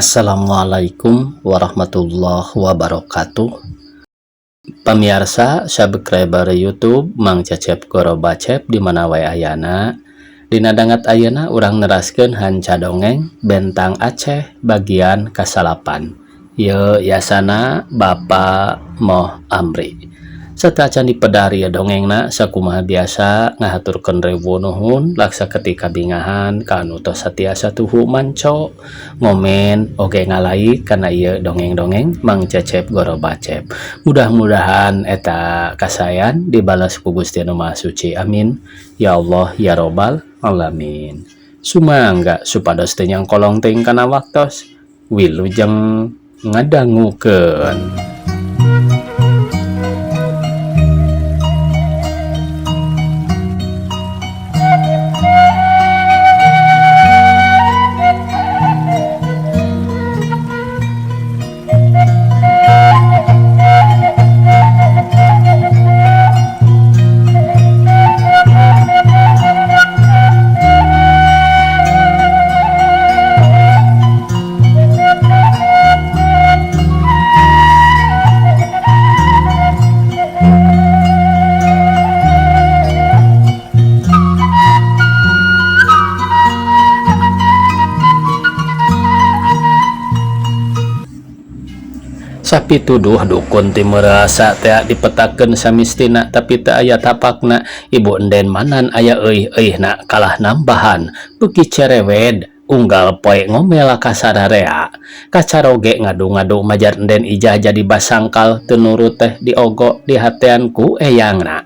Assalamualaikum warahmatullahi wabarakatuh. Pamiarsa subscriber YouTube Mang Cecep Goro Bacep di mana wae ayana. Dina dangat ayeuna urang neraskeun hanca dongeng Bentang Aceh bagian kasalapan. Ieu yasana Bapak Moh Amri. Sateuacan dipedar ieu dongengna sakumaha biasa ngahaturkeun rewu nuhun laksa ketika bingahan ka anu tos satiasa tuhu manco ngomen oge ngalaik kana ieu dongeng-dongeng Mang Cecep Goro Bacep. Mudah-mudahan eta kasayan dibalas ku Gusti Anu Maha Suci. Amin. Ya Allah ya Robbal alamin. Sumangga supados teu nyangkolong teuing kana waktos. Wilujeng ngadangukeun. Sapituduh dukun ti merasa teh dipetakeun samistina tapi teu aya tapakna ibu enden manan aya euih-euihna kalah nambahan beuki cerewed unggal poe ngomel ka sararea kacaroge ngadu-ngadu majar enden ijah jadi basangkal teu nurut teh diogo dihatean ku eyangna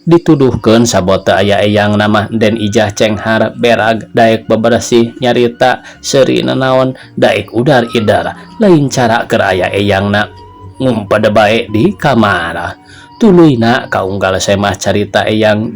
dituduhkeun sabot teu aya eyangna mah enden ijah cenghar berag daek bebersih nyarita seuri nanaon daek udar idar lain cara keur aya eyangna ngumpet bae di kamar tuluyna kaunggal semah carita eyang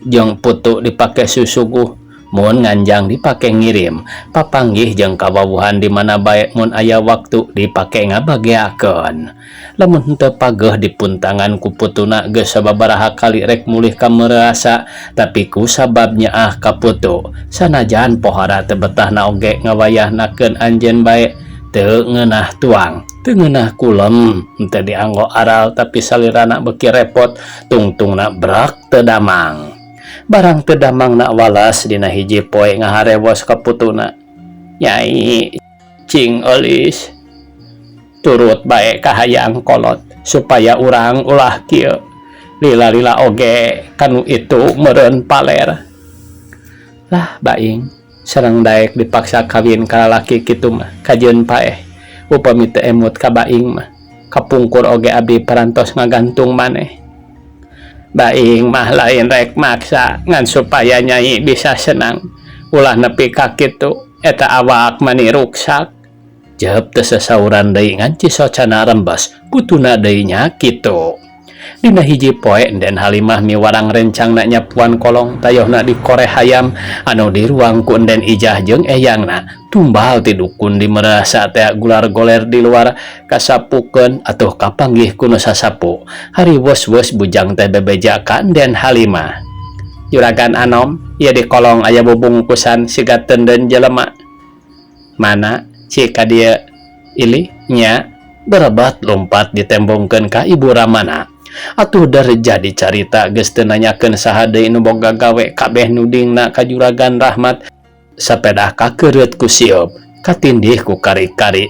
jeung putu dipake susuguh mun nganjang dipake ngirim papanggih jeung kawawuhan di mana bae mun aya waktu dipake ngabageakeun lamun henteu pageuh dipuntangan ku putuna geus sababaraha kali rek mulih ka merasa tapi ku sabab nyaah ka putu sanajan pohara teu betahna oge ngawayahnakeun anjeun bae teu ngeunah tuang teu ngeunah kulem henteu dianggo aral tapi salirana beuki repot tungtungna brak teu damang barang teu damangna walas dina hiji poe ngaharewos ka putuna nyai cing eulis turut bae kahayang kolot supaya urang ulah kieu lila-lila oge kanu itu meureun paler lah baing sareng daek dipaksa kawin ka lalaki kitu mah kajeun paeh upami teu emut ka baing mah kapungkur oge abdi parantos ngagantung maneh baing mah lain rek maksa ngan supaya nyai bisa senang ulah nepi ka kitu eta awak mani ruksak jeup teu sasauran deui ngan cisocana rembes putuna deui nya kitu dina hiji poe Enden Halimah miwarang rencangna nyapuan kolong tayohna dikoreh hayam anu diruang ku Enden Ijah jeung eyangna tumbal ti dukun di merasa teh gular goler di luar kasapukeun atuh kapanggih ku nu sasapu hari wos-wos bujang teh bebeja ka Enden Halimah juragan anom ieu di kolong aya bubungkusan siga teunden jelema mana cik ka dieu ilih nya berebat lumpat ditembongkeun ka ibu ramana atuh darja dicarita geus teu nanyakeun saha deui nu boga gawe kabeh nudingna ka juragan Rahmat sapedah kakeureut ku sieup katindih ku kari-kari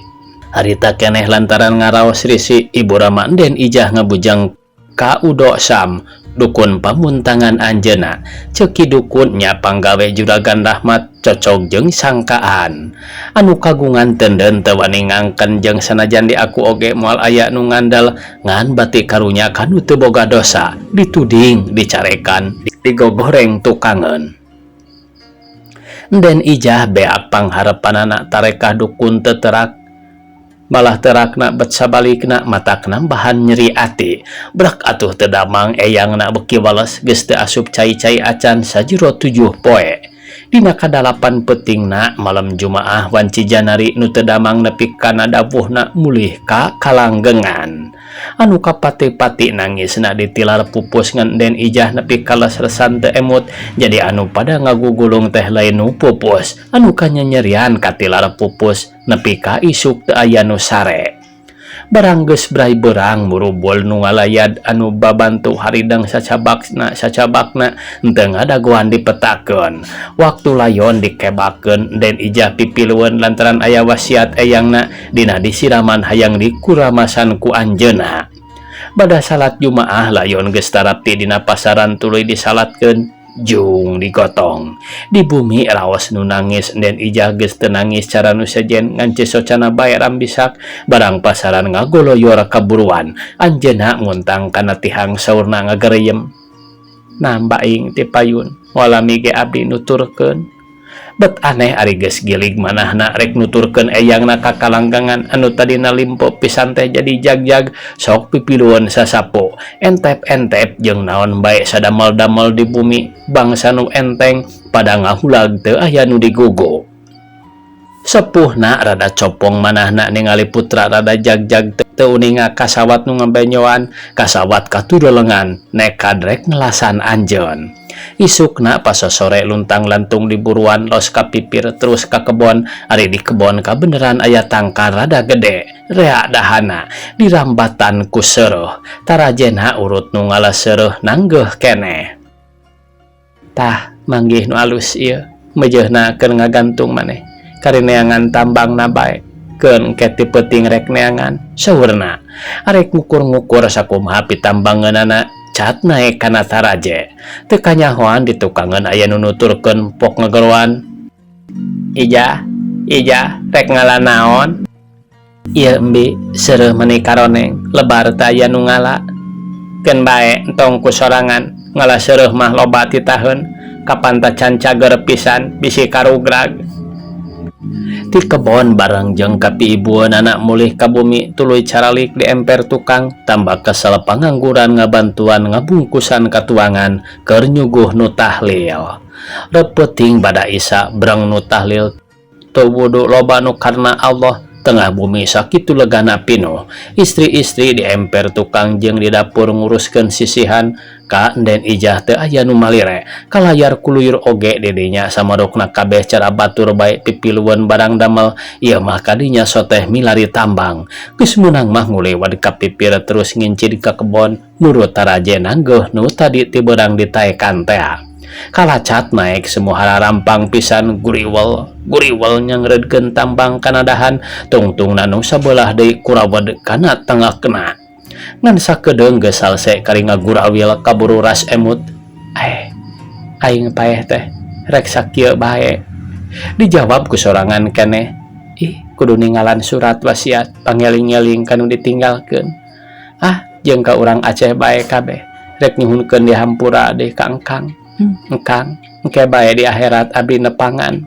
harita keneh lantaran ngaraos risi ibu Rama Enden Ijah ngabujang ka Udo Sam dukun pamuntangan anjeunna ceuki dukun nya panggawe juragan Rahmat cocog jeung sangkaan anu kagungan tenden teu wani ngangken jeung sanajan diaku oge moal aya nu ngandel ngan bati karunya kanu teu boga dosa dituding dicarekan digogoreng tukangeun Enden Ijah beak pangharepanana tarekah dukun teu terak malah terakna bet sabalikna matak nambahan nyeri ati brak atuh teu damang eyangna beuki wales geus teu asup cai-cai acan sajero 7 poe dina kadalapan peutingna malam Jumaah wanci Janari nu teu damang nepi kana dawuhna mulih ka kalanggengan Anu kapati-pati nangisna ditilar pupus ngan Den Ijah nepi ka lesresan teu emut jadi anu pada ngagugulung teh lain nu pupus anu kanyanyerian katilar pupus nepi ka isuk teu aya nu sare. Barang geus bray beurang murubul nu ngalayad anu babantu haridang sacabakna sacabakna henteu ngadagoan dipetakeun. Waktu layon dikebakeun Den Ijah pipilueun lantaran aya wasiat eyangna dina disiraman hayang dikuramasan ku anjeunna. Bada salat Jumaah layon geus tarapti dina pasaran tuluy disalatkeun jung digotong. Di bumi raos nu nangis Den Ijah geus teu nangis cara nu sejen ngan socana bae rambisak barang pasaran ngagoloyor kaburuan anjeunna nguntang kana tihang saurna ngagereyem. Nah baing ti payun walami ge abdi nuturkeun. Bet aneh ari geus gilig manahna rek nuturkeun eyangna ka kalanggangan anu tadina limpo pisan teh jadi jagjag sok pipilueun sasapu entep-entep jeung naon bae sadamel-damel di bumi bangsa nu enteng pada ngahulag teu aya nu digugu. Sepuhna rada copong manahna ningali putra rada jagjag teu uninga kasawat nu ngabenyoan kasawat katudolengan nekad rek ngelasan anjeun. Isukna pasosore luntang-lantung di buruan los ka pipir terus ka kebon ari di kebon kabeneran aya tangkal rada gede rea dahana dirambatan ku seureuh tarajena urut nu ngala seureuh nanggeuh keneh. Tah manggih nu alus ieu meujeuhna keur ngagantung maneh karineangan tambangna bae keun engke ti peuting rek neangan saurna arek ngukur-ngukur sakumaha pitambangeunana cat naek kana taraje teu kanyahoan di tukangeun aya nu nuturkeun pok ngageroan. Ijah, Ijah rek ngala naon? Ieu embi seureuh meuni karoneng lebar teu aya nu ngala. Keun bae entong ku sorangan ngala seureuh mah loba titaheun kapan tacan cager pisan bisi karugrag. Ti kebon bareng jeung kapiibueunana mulih ka bumi tuluy caralik di emper tukang tambah kesel pangangguran ngabantuan ngabungkusan katuangan keur nyuguh nu tahlil. Reupeting bada Isya breng nu tahlil teu wudu loba nu karna Allah tengah bumi sakitu legana pinuh. Istri-istri di emper tukang jeung di dapur nguruskeun sisihan ka Enden Ijah teu aya nu malire kalayar kuluyur oge didinya samarukna kabeh cara batur bae pipilueun barang damel ieu mah kadinya soteh milari tambang geus meunang mah ngulewad ka pipir terus ngincid ka kebon nurut taraje nanggeuh nu tadi ti beurang ditaekan tea. Kalacat naek semua rampang pisan guriwel guriwel nyangreudkeun tambang kana dahan tungtung nu sabelah deui kurawed kana tengah kena ngan sakedeung geus salse kari ngagurawil kaburu ras emut. Eh, aing paeh teh rek sakieu bae dijawab ku sorangan keneh. Ih, kudu ninggalan surat wasiat pangeling-eling kanu ditinggalkeun. Ah, jeung ka urang Aceh bae kabeh rek nyuhunkeun dihampura deui ka engkang. Engkang engke bae di akhirat abdi nepangan.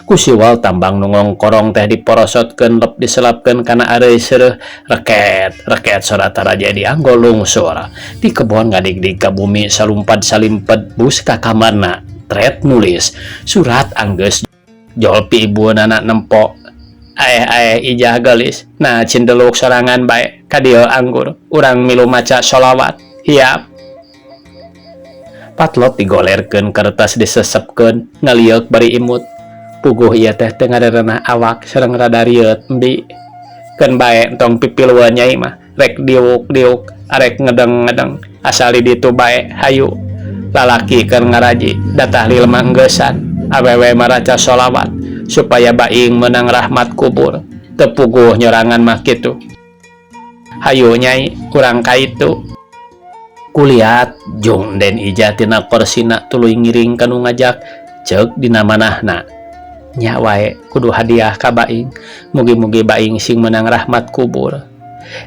Ku siwal tambang nu ngongkorong teh diporosotkeun lep diselapkeun kana areuy seureuh reket reket sora taraje dianggo lungsur. Di kebon ngadigdig ka bumi salumpad salimped bus ka kamarna tret nulis surat anggeus jol piibueunana nempo. Aeh aeh, Ijah geulis nah cindeluk sorangan bae ka dieu anggur urang milu maca sholawat hiap. Patlot digolerkeun kertas disesepkeun ngalieuk bari imut. Puguh ieu teh teu ngarerenah awak sareng rada rieut embi. Keun bae entong pipilueun nyai mah rek diuk-diuk arek ngedeng-ngedeng asal di ditu bae hayu. Lalaki keur ngaraji da tahlil mah enggeussan awewe maraca sholawat supaya baing meunang rahmat kubur teu puguh nyorangan mah kitu. Hayu nyai urang ka itu. Kuliat jung Den Ijah tina korsina tuluy ngiring kanu ngajak ceuk dina manahna. Nya wae kudu hadiah ka baing mugi-mugi baing sing meunang rahmat kubur.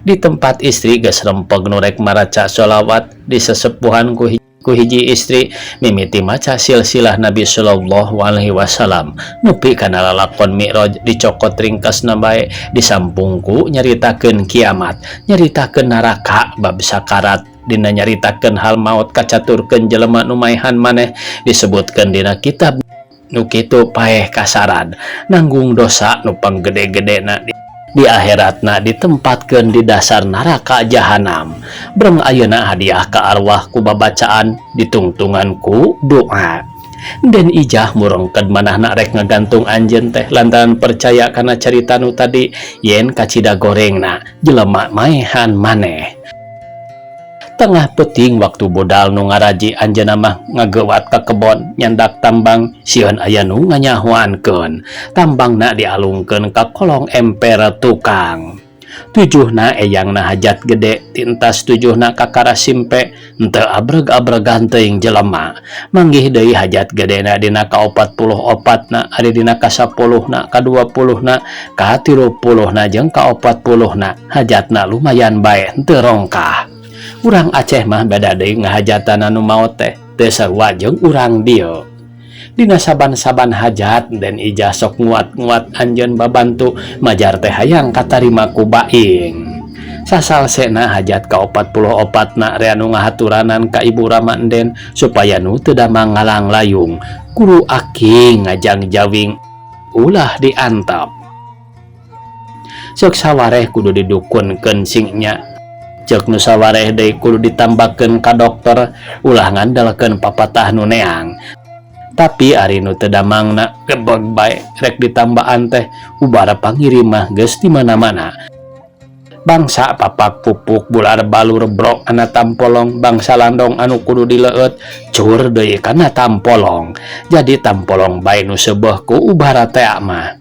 Di tempat istri geus rempeg nu rek maraca sholawat disesepuhan ku ku hiji istri mimiti maca silsilah Nabi sallallahu alaihi wasallam nepi kana lalakon Mi'raj dicokot ringkasna bae disampung ku nyaritakeun kiamat nyaritakeun neraka bab sakarat dina nyaritakeun hal maut kacaturkeun jelema nu maehan maneh disebutkeun dina kitab nu kitu paeh kasaran nanggung dosa nu panggede-gedena. Di akhiratna ditempatkeun di dasar naraka jahanam. Breng ayeuna hadiah ka arwah ku babacaan ditungtungan ku doa. Den Ijah murengked manahna rek ngagantung anjeun teh lantaran percaya kana carita nu tadi yen kacida gorengna jelema maehan maneh. Tengah peuting waktu budal nu ngaraji, anjeunna mah ngageuwat ka kebon nyandak tambang, sieun aya nu nganyahoankeun. Tambangna dialungkeun ka kolong emper tukang. Tujuhna eyangna hajat gede, tintas tujuhna kakara simpe henteu abreg-abregan teuing jelema. Manggih deui hajat gedena dina ka-44na, ari dina ka-10na, ka-20na, ka-30na jeung ka-40na hajatna lumayan bae, henteu rongkah. Urang Aceh mah beda deui ngahajatan anu maot teh, teu sarua jeung urang dieu. Dina saban-saban hajat Den Ijah sok nguat-nguat anjeun babantu, majar teh hayang katarima ku baing. Sasalsena hajat ka-44na rea nu ngahaturanan ka ibu rama Enden supaya nu teu damang ngalanglayung kudu aking ngajangjawing ulah diantep. Ceuk sawareh kudu didukunkeun sing nya, ceuk nu sawareh deui kudu ditambakeun ka dokter, ulah ngandalkeun papatah nu neang. Tapi ari nu teu damangna gebeg bae rek ditambaan teh, ubara pangirim mah geus di mana-mana. Bangsa papak pupuk bular balur brok kana tampolong, bangsa landong anu kudu dileueut cur deui kana tampolong. Jadi tampolong bae nu seubeuh ku ubara tea mah.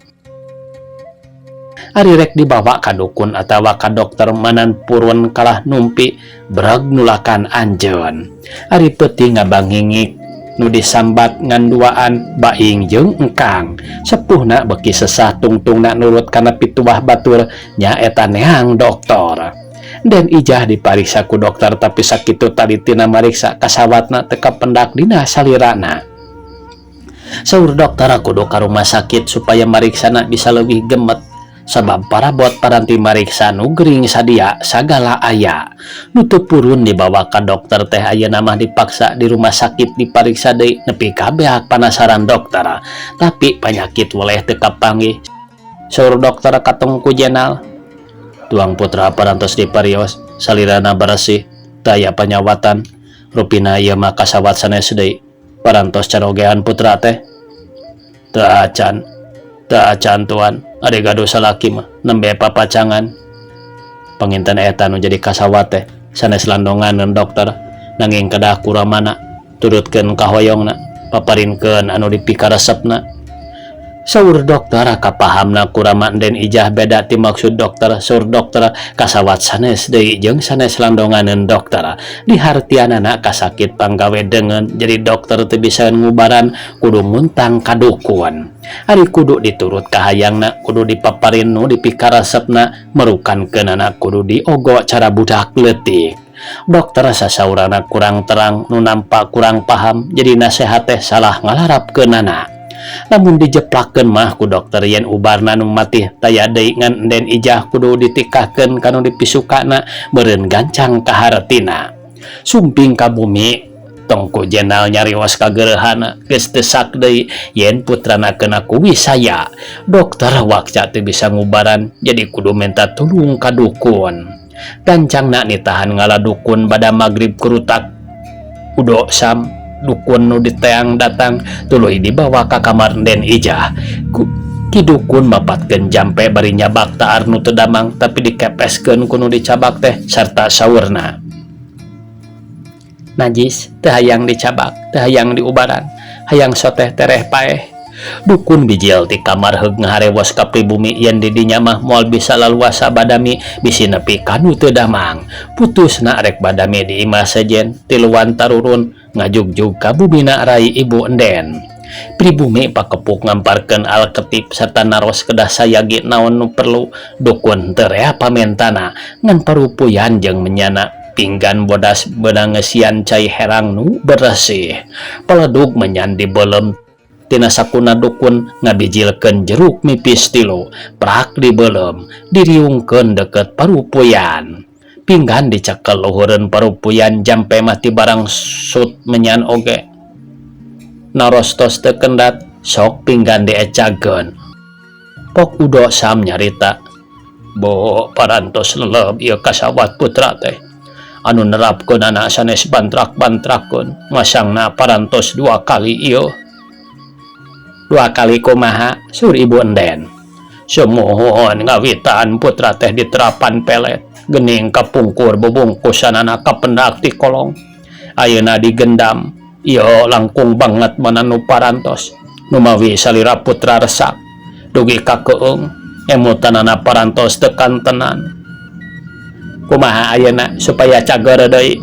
Ari rek dibawa ka dukun atawa ka dokter manan purun kalah numpi breg nulakan anjeun. Ari peuting ngabangingik nu disambat ngan duaan baing jeung engkang. Sepuhna beuki sesah tungtungna nurut kana pituah batur, nyaeta neang dokter. Den Ijah dipariksa ku dokter, tapi sakitu talitina mariksa kasawatna teu kapendak dina salirana. Saur dokter kudu ka rumah sakit supaya mariksana bisa leuwih gemet, sabab parabot paranti mariksa nu gering sadia sagala aya. Nu teu purun dibawa ka dokter teh ayeuna mah dipaksa di rumah sakit dipariksa deui nepi ka beak panasaran dokter. Tapi panyakit weleh teu kapanggih. Saur dokter ka Tengku Jenal, tuang putra parantos diparios, salirana beresih, teu aya panyawatan. Rupina ieu mah kasawat sanes deui. Parantos carogean putra teh? Teu acan, teu acan, tuan. Ari gaduh salaki mah nembe papacangan. Panginten eta nu jadi kasawat teh sanes landonganeun dokter, nanging kedah ku ramana turutkeun kahoyongna, paparinkeun anu dipikaresepna. Saur dokter kapahamna ku rama Den Ijah beda ti maksud dokter. Saur dokter kasawat sanes deui jeung sanes landonganeun dokter. Dihartianana kasakit panggawe deungeun, jadi dokter teu bisa ngubaran, kudu muntang ka dukun. Ari kudu diturut kahayangna, kudu dipaparin nu dipikaresepna, merukankeunana kudu diogo cara budak leutik. Dokter sasaurana kurang terang, nu nampa kurang paham, jadi nasehat teh salah ngalarapkeunana. Lamun dijeplakeun mah ku dokter yen ubarna nu matih taya deui ngan Den Ijah kudu ditikahkeun ka nu dipisukana, meureun gancang kahartina. Sumping ka bumi Tengku Jenal nyarios kagerehana, geus teu sak deui yen putrana kena ku wisaya. Dokter wakca teu bisa ngubaran, jadi kudu minta tulung ka dukun. Gancangna nitahan ngala dukun bada magrib kurutak. Udo Sam dukun nu diteang datang, tuluy dibawa ka kamar Den Ijah. Ku Ki dukun mapatkeun jampe bari nyabak taar nu teu damang, tapi dikepeskeun ku nu dicabak teh sarta saurna, "Najis, teu hayang dicabak, teu hayang diubaran, hayang soteh tereh paeh." Dukun bijil ti kamar heug ngaharewos ka pribumi yen di dinya mah moal bisa laluasa badami, bisi nepi ka nu teu damang. Putusna rek badami di imah sejen tiluan tarurun ngajugjug ka bumina rai ibu Enden. Pribumi pakepuk ngamparkeun alketip serta naros kedah sayagi naon nu perlu. Dukun teu rea pamentana ngan parupuyan jeung menyana pinggan bodas beunang ngeusian cai herang nu beresih. Peledug menyan dibeuleum tina sakuna dukun ngabijilkeun jeruk nipis tilu prak dibeuleum, diriungkeun deket parupuyan. Pinggan dicekel luhureun parupuyan, jampe mah ti barang sut menyan oge naros tos teu kendat, sok pinggan diecageun. Pok Udo Sam nyarita. Bo parantos leleb ieu kasawat putra teh. Anu nerapkeunana sanes bantrak-bantrakeun, masangna parantos dua kali ieu. Dua kali kumaha? Saur Ibu Enden. Sumuhun ngawitan putra teh diterapan pelet, geuning kapungkur bubungkusanana kapendak ti kolong. Ayeuna digendam, ieu langkung banget mana nu parantos. Numawi salira putra resak, dugi ka keung, emutanana parantos teu kantenan. Kumaha ayeuna supaya cager deui?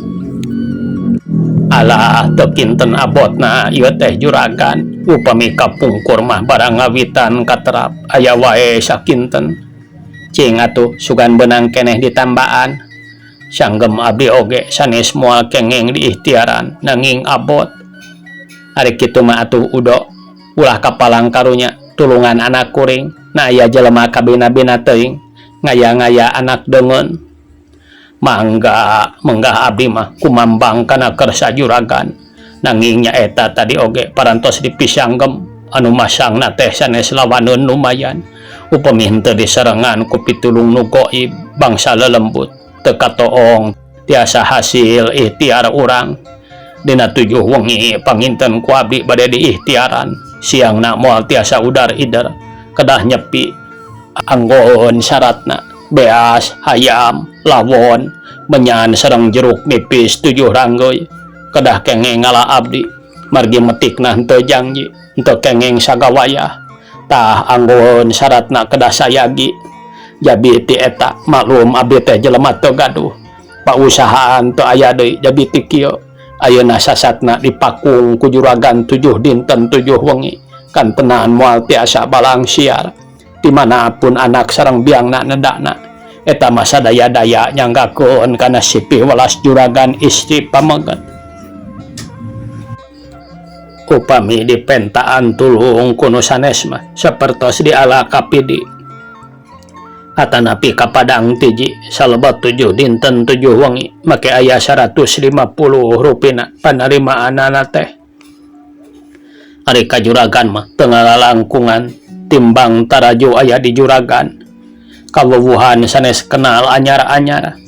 Alah teu kinten abotna ieu teh juragan. Upami kapungkur mah barang ngawitan katerap aya wae sakinten. Cing atuh sugan beunang keneh ditambaan. Sanggem abdi oge sanes moal kenging diikhtiaran nanging abot. Ari kitu mah atuh Udo ulah kapalang karunya tulungan anak kuring na aya jelema kabina-bina teuing ngaya-ngaya anak deungeun. Mangga menggah abdi mah kumambang kana kersa juragan. Nanging nyaeta tadi oge parantos dipisanggem anu masangna teh sanes lawaneun lumayan. Upami henteu diserengan ku pitulung nu goib bangsa lelembut teu katoong tiasa hasil ikhtiar urang. Dina tujuh wengi panginten ku abdi bade diikhtiaran siangna moal tiasa udar ider kedah nyepi anggon syaratna beas hayam lawon menyan sareng jeruk nipis 7 ranggeui. Kedah kenging ngala abdi margi metikna henteu janji henteu kenging sagawayah tah anggon syaratna kedah sayagi jabi ti eta maklum abdi teh jelema teu gaduh pausahaan teu aya deui jabi ti kieu ayeuna sasatna dipakung ku juragan 7 dinten 7 wengi kantenan moal tiasa balang siar di manapun anak sareng biangna nedakna eta mah sadaya-daya nyanggakeun kana sipih welas juragan istri pameget. Upami dipentaan tulung ku nu sanes mah sapertos diala kapidi atanapi ka Padang tiji salebet 7 dinten 7 wengi make aya 150 rupina panerimaanana teh. Ari ka juragan mah teu ngalalangkungan timbang taraju aya di juragan kawuwuhan sanes kenal anyar-anyar.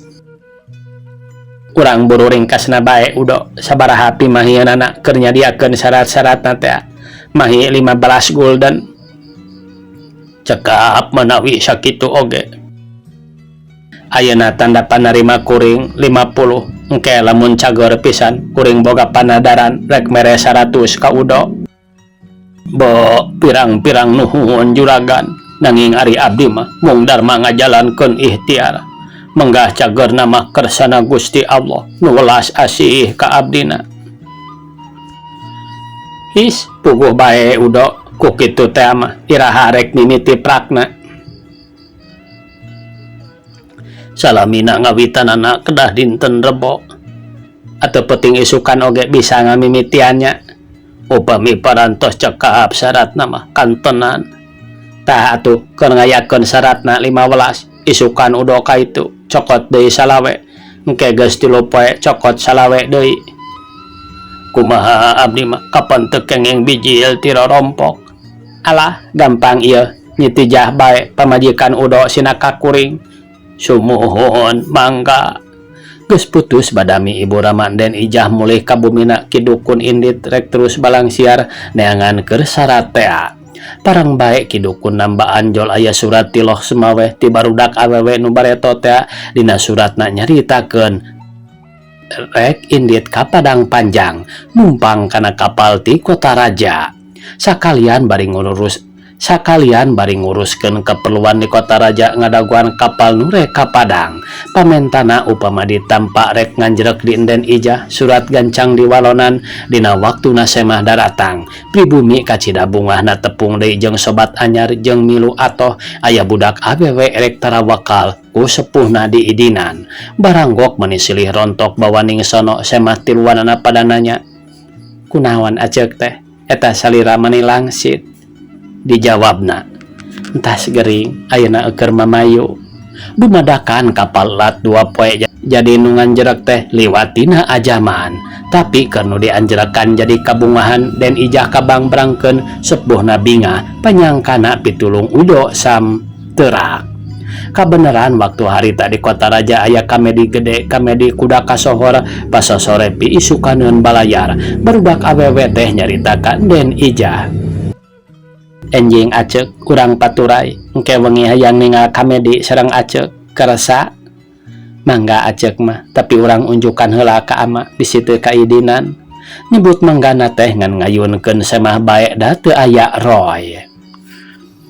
Urang buru ringkasna bae Udo sabaraha pimahianana keur nyadiakeun syarat-syaratna teh mahi 15 gulden cekap manawi sakitu oge. Ayeuna tanda panarima kuring 50 engke lamun cager pisan kuring boga panadaran rek mere 100 ka Udo. Bo pirang-pirang nuhun juragan nanging ari abdi mah mung darma ngajalankeun ikhtiar menggah cager nama kersana Gusti Allah nu welas asih ka abdina. His puguh bae Udo ku kitu teh mah iraha rek mimiti prakna. Salamina ngawitanana kedah dinten Rebo atau penting isukan oge bisa ngamimitiannya. Upami parantos cekap syaratna mah kantenan. Tah atuh keur ngayakeun syaratna 15 isukan Udo ka itu cokot deui salawe engke geus 3 poe cokot salawe deui. Kumaha abdi mah kapan teu kenging bijil ti rorompok. Alah gampang ieu nyitijah bae pamajikan Udo sina kakuring. Sumuhun mangga. Geus putus badami Ibu Rama Den Ijah mulih ka bumina Ki Dukun indit rek terus balangsiar neangan keur syarat tea. Parang bae Ki Dukun nambaan jol aya surat ti Loh Semaweh ti barudak awewe nu bareto tea dina suratna nyaritakeun rek indit ka Padang Panjang numpang kana kapal ti Kota Raja. Sakalian bari ngurus sakalian bari nguruskeun keperluan di Kota Raja ngadaguan kapal nu rek ka Padang. Pamentana upama ditampa rek nganjrek di Enden Ijah surat gancang diwalonan dina waktuna semah daratang. Pribumi kacida bungahna tepung deui jeung sobat anyar jeung milu atoh aya budak awewe rek tarawakal ku sepuhna diidinan. Baranggok meni silih rontok bawaning sono semah tiluanana pada nanya, kunaon aceuk teh eta salira meni langsit? Dijawabna, entas gering ayeuna eueur mamayu. Dumadakan kapal lat 2 poe jadi nu nganjrek teh liwatina ajaman. Tapi keur nu dianjrekan jadi kabungahan Den Ijah kabangbrangkeun sepuhna bingah panyangkana pitulung Udo sam terak. Kabeneran waktu harita di kota raja aya kamedi gede, kamedi kuda kasohor. Pasosore pi isukaneun balayar. Barudak awewe teh nyarita ka Den Ijah. Enjing Acek, urang paturay. Engke wengi hayang ningal kamedi sareng Acek. Kersa? Mangga Acek mah, tapi urang unjukan heula ka ama bisi teu kaidinan. Nyebut manggana teh ngan ngayunkeun semah bae da teu aya Roy.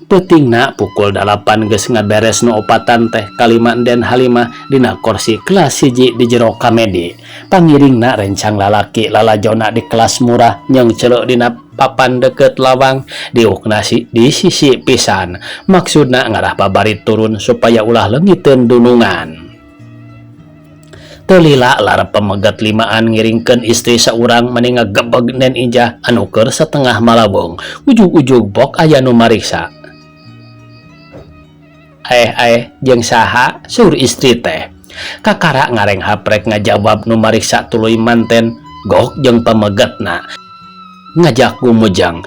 Peutingna pukul 8 geus ngaberes nu opatan teh kalima Den Halimah dina korsi kelas 1 di jero kamedi. Pangiringna rencang lalaki lalajona di kelas murah nyeungceuleu dina papan deukeut lawang diukna di sisi pisan. Maksudna ngarah babari turun supaya ulah leungiteun dunungan. Teu lila lar pamegat limaan ngiringkeun istri saurang mani ngagebeg Nen Ijah anu keur satengah malawung. Ujug-ujug pok aya nu mariksa. Aeh aeh jeung saha saur istri teh. Kakara ngarenghaprek ngajawab nu mariksa tuluy manten gok jeung pamegetna. Ngajak gumujeng.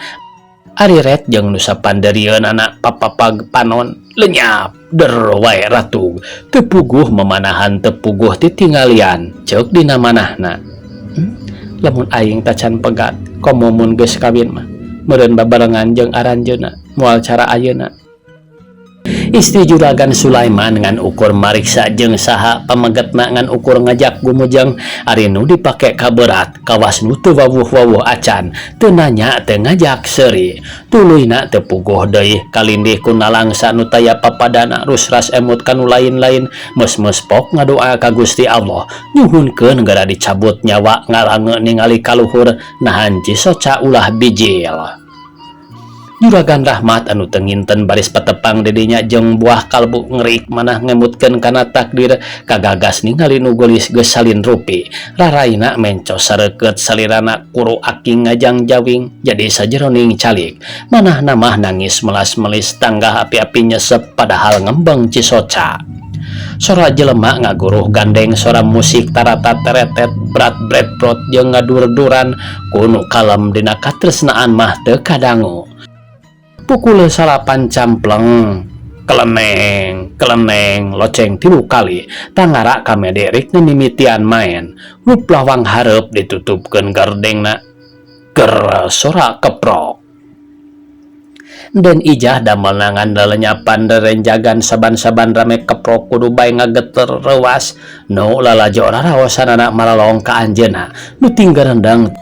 Ari ret jeung nu sapanderieunana papapag panon lenyap der wae ratug. Teu puguh memanahan teu puguh titinggalian ceuk dina manahna. Lamun aing tacan pegat komo mun geus kawin mah meureun babarengan jeung aranjeunna moal cara ayeuna. Istri Juragan Sulaiman ngan ukur mariksa jeung saha pamegetna ngan ukur ngajak gumujeng ari nu dipake kaberat kawas nu teu wawuh-wawuh acan teu nanya teu ngajak seuri tuluyna teu puguh deui kalindih ku nalangsa nu taya papadana rusras emut ka nu lain-lain meus-meus pok ngadoa ka Gusti Allah nyuhunkeun geura dicabut nyawa ngalange ningali kaluhur nahan cisoca ulah bijil. Juragan Rahmat anu teu nginten baris patepang di dinya jeung buah kalbu ngerik manah ngemutkeun kana takdir kagagas ningali nu geulis geus salin rupi raraina mencos sareukeut salirana kuru aking ngajang-jawing jadi sajeroning calik manahna mah nangis melas-melis tanggah api-api nyesep padahal ngembeng cisoca. Sora jelema ngaguruh gandeng sora musik tarata teretet brat bret brot jeung ngadur-duran ku nu kalem dina katresnaan mah teu kadangu. Pukul 9 campleng keleneng keleneng loceng 3 kali tangara kamede rek mimitian maen rup lawang hareup ditutupkeun gardengna ger sora keprok. Den Ijah damel nangan lelenyapan derenjagan saban-saban rame keprok kudu bae ngageter reuas nu lalajo raraosanana malalong ka anjeunna nu tinggarendang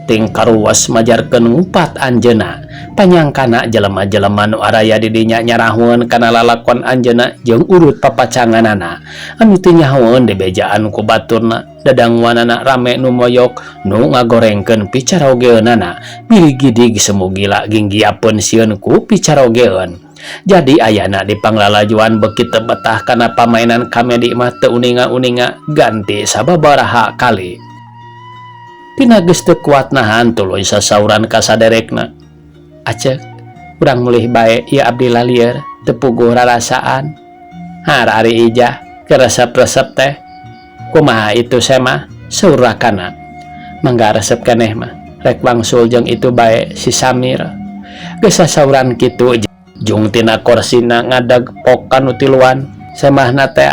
ting karuas majarkeun ngupat anjeunna panyangkana jelema-jelema nu araya di dinya nyarahueun kana lalakon anjeunna jeung urut papacanganana anu teu nyahoeun dibejaan ku baturna dadangwanana rame nu moyok nu ngagorengkeun picarogeunana birigidig semu gila ginggiapeun sieun ku picarogeun. Jadi ayana di panglalajuan beuki teu betah kana pamainan kamedi mah teu uninga-uninga ganti sababaraha kali. Tina geus teu kuat nahan tuluy sasauran ka saderekna. Acek, urang mulih bae ieu abdi lalieur teu puguh rarasaan. Har ari Ijah keur resep-resep teh. Kumaha itu semah saur rakana. Mangga resep keneh mah rek wangsul jeung itu bae si Samir. Geus sasauran kitu jung tina korsina ngadag pok kanu tiluan semahna teh.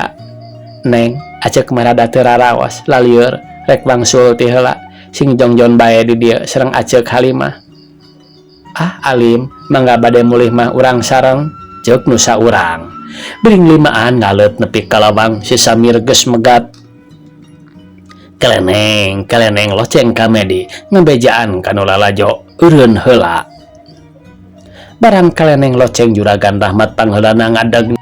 Neng, Acek mah rada teu raraos lalieur rek wangsul ti heula. Sing jongjon bae di dieu sareng Acek Halimah. Ah alim mangga bade mulih mah urang sareng ceuk nu saurang. Bering limaan ngaleut nepi ka lawang si Samir geus megat. Keleneng keleneng loceng kamedi ngebejaan ka nu lalajo eureun heula. Barang keleneng loceng Juragan Rahmat pangheulana ngadeg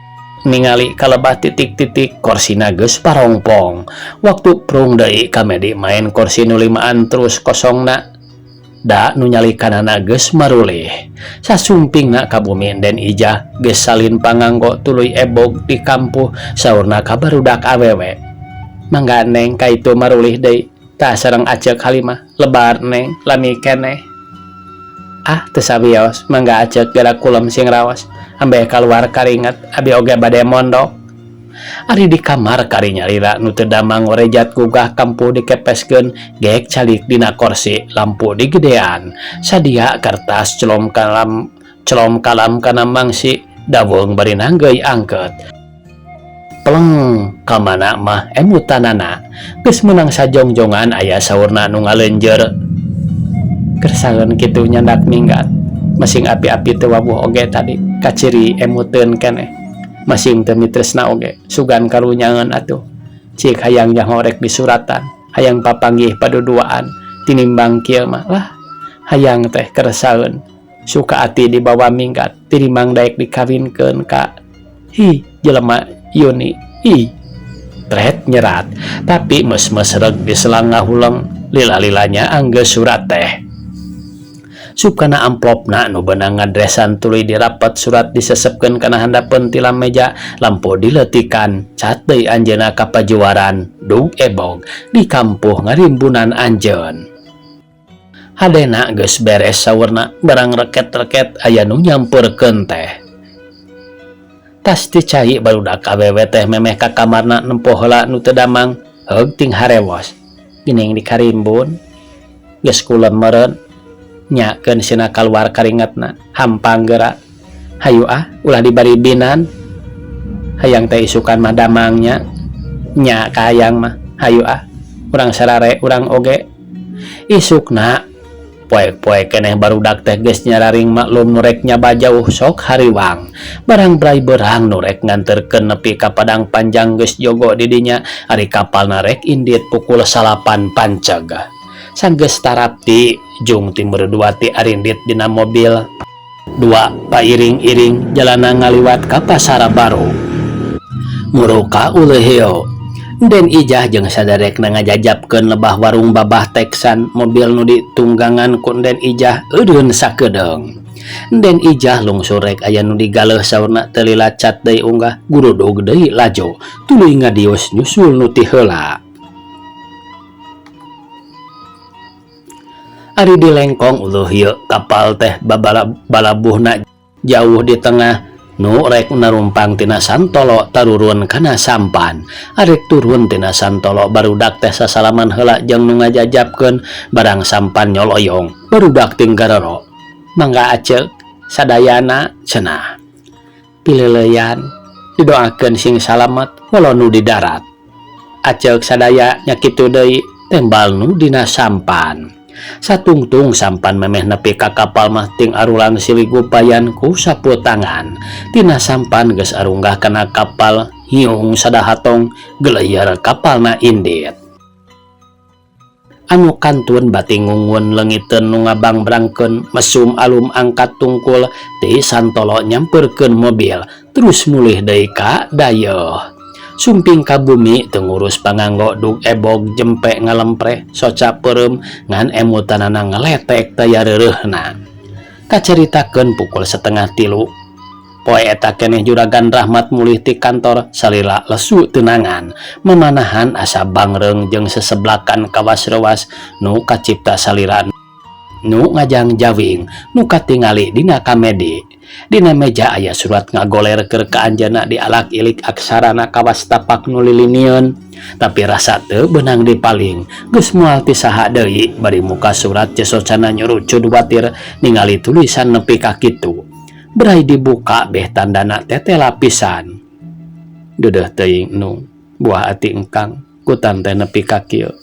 ningali kalebah titik-titik korsina geus parongpong. Waktu prung deui kamedi main korsi nu limaan terus kosongna. Da nu nyalikanana geus marulih. Sasumpingna ka bumi Den Ijah geus salin panganggo tuluy ebog di kampuh saurna ka barudak awewe. Mangga neng ka itu marulih deui tah sareng Acek Halimah lebar neng lami keneh. Ah teu sawios mangga Acek geura kulem sing raos. Ambeh kaluar karinget abi oge bade mondok. Ari di kamar kari nyalira nu teu damang orejat gugah kampuh dikepeskeun gek calik dina korsi lampu digedean. Sadia kertas celom kalam kana mangsi daweung bari nanggeuy angkeut. Pleng ka mana mah emutanana geus meunang sajongjongan aya saurna nu ngalenjeur. Kersaeun kitu nyandak minggat masing api-api teu wawuh oge tadi kaciri emuteun keneh masing teu mitresna oge sugan karunyangan atuh cik hayang nyaho rek disuratan hayang papanggih paduduaan tinimbang kieu mah lah hayang teh kersaeun suka ati dibawa minggat tinimbang daek dikawinkeun ka hi jelema Yuni ih tret nyerat tapi mes-mes reg diselang ngahuleng lila-lilanya anggeus surat teh sukana amplopna nu beunang ngadresan tuluy dirapet surat disesepkeun kana handapeun tilam meja lampu dileutikan cat deui anjeunna ka pajuaran dug ebog di kampuh ngarimbunan anjeun hadena geus beres saurna barang reket-reket aya nu nyampeurkeun teh. Tas ti cai barudak awewe teh memeh ka kamarna nempo heula nu teu damang heug ting harewos geuning di karimbun geus kulem meureun nya keun sina kaluar karingatna hampang geura hayu ah ulah dibaribinan hayang teh isukan mah damang nya nya ka hayang mah hayu ah urang sarare urang oge isukna. Poek-poek keneh barudak teh geus nyararing maklum nu rek nyaba jauh sok hariwang. Barang brai beurang nu rek nganterkeun nepi ka Padang Panjang geus jogo di dinya ari kapalna rek indit pukul salapan panceg. Sanggeus tarapti jung timur dua ti arindit dina mobil dua pairing-iring jalana ngaliwat ka Pasar Baru. Muruk ka Uleuheu. Den Ijah jeung sadarekna ngajajapkeun lebah warung Babah Teksan mobil nu ditunggangan ku Den Ijah eudeun sakedeung. Den Ijah lungsur rek aya nu digaleuh saurna teu lila cat deui unggah gurudug deui laju tuluy ngadius nyusul nu ti heula. Ari di lengkong uluh ieu kapal teh babalabuhna jauh di tengah nu rek narumpang tina Santolo tarurun kana sampan. Arek turun tina Santolo barudak teh sasalaman heula jeung nu ngajajapkeun barang sampan nyoloyong barudak ting garero. Mangga aceuk sadayana cenah. Pileuleyan didoakeun sing salamet walau nu di darat. Aceuk sadaya nya kitu deui tembal nu dina sampan. Satungtung sampan memeh nepi ka kapal mah ting arulang silih gupayan ku sapu tangan. Tina sampan geus arunggah kana kapal hiung sadahatong geleyer kapalna indit. Anu kantun bati ngungun leungiteun nu ngabangbrangkeun mesum alum angkat tungkul ti Santolo nyampeurkeun mobil terus mulih deui ka dayeuh. Sumping ka bumi teu ngurus panganggo dug ebog jempe ngalempreh soca peureum ngan emutanana ngaletek taya reureuhna. Kacaritakeun pukul setengah tilu. Poe eta keneh Juragan Rahmat mulih ti kantor salila lesu teunangan mamanahan asa bangreung jeung seseblakan kawas reuwas nu kacipta salira nu ngajang-jawing nu katingali dina kamedi. Dina meja aya surat ngagoler keur ka anjeunna dialak-ilik aksarana kawas tapak nu lilinieun tapi rasa teu beunang dipaling geus moal ti saha deui bari muka surat cesocana nyurucud watir ningali tulisan nepi ka kitu. Berai dibuka beh tandana tetela pisan. Deudeuh teuing nu buah ati engkang kutan teh nepi ka kieu.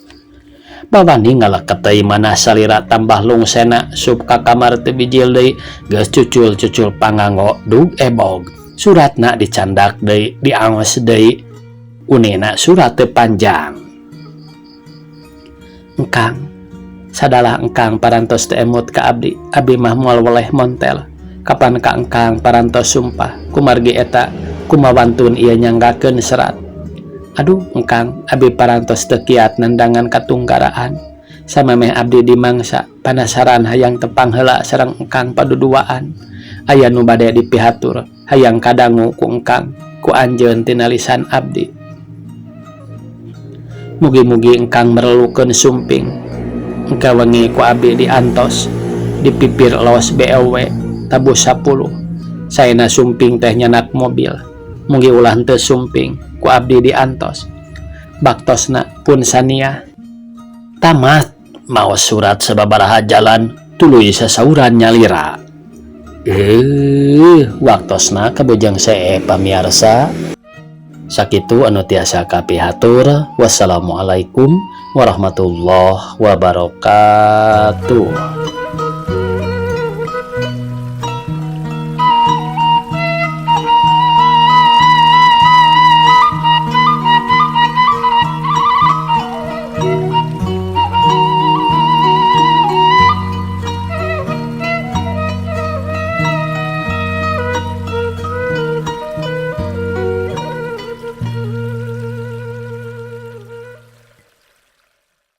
Bawani ngaleket deui manah salira tambah lungsena sup ka kamar teu bijil deui geus cucul-cucul panganggo dug ebog. Suratna dicandak deui dianges deui unina surat teu panjang. Engkang sadalah engkang parantos teu emut ka abdi, abdi mah moal weleh montel. Kapan ka engkang parantos sumpah kumargi eta kumawantun ieu nyanggakeun serat. Aduh engkang abdi parantos teu kiat nandangan katunggaraan. Samemeh abdi dimangsa panasaran hayang tepang heula sareng engkang paduduaan. Aya nu bade dipihatur hayang kadangu ku engkang ku anjeun tina lisan abdi. Mugi-mugi engkang merelukeun sumping. Engke wengi ku abdi diantos di pipir los BMW tabuh 10. Saena sumping teh nyanak mobil. Mugi ulah henteu sumping ku abdi diantos. Baktosna pun sania. Tamat maos surat sababaraha jalan tuluy sasauran nyalira. Waktosna kabujeng see pamiarsa. Sakitu anu tiasa kapihatur. Wassalamualaikum warahmatullahi wabarakatuh.